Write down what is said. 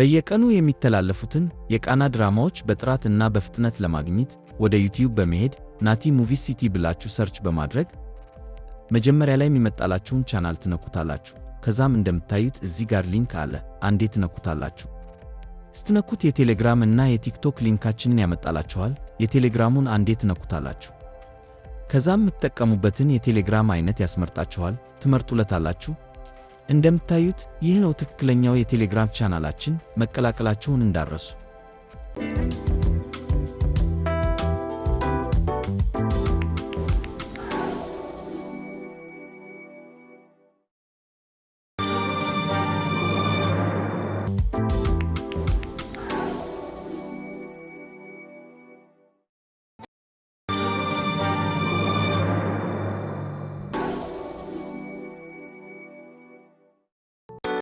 በየቀኑ የሚተላለፉትን የቃና ድራማዎች በጥራት እና በፍጥነት ለማግኘት ወደ ዩቲዩብ በመሄድ ናቲ ሙቪ ሲቲ ብላችሁ search በማድረግ መጀመሪያ ላይ የሚመጣላችሁን ቻናል ትነኩታላችሁ። ከዛም እንደምታዩት እዚህ ጋር link አለ፣ አንዴ ትነኩታላችሁ። ስትነኩት የቴሌግራም እና የቲክቶክ link ኣችንን ያመጣላችኋል። የቴሌግራሙን አንዴ ትነኩታላችሁ። ከዛም የምትጠቀሙበትን የቴሌግራም አይነት ያስመርጣችኋል፣ ትመርጡለታላችሁ። እንደምታዩት ይህ ነው ትክክለኛው የቴሌግራም ቻናላችን። መቀላቀላችሁን እንዳትረሱ።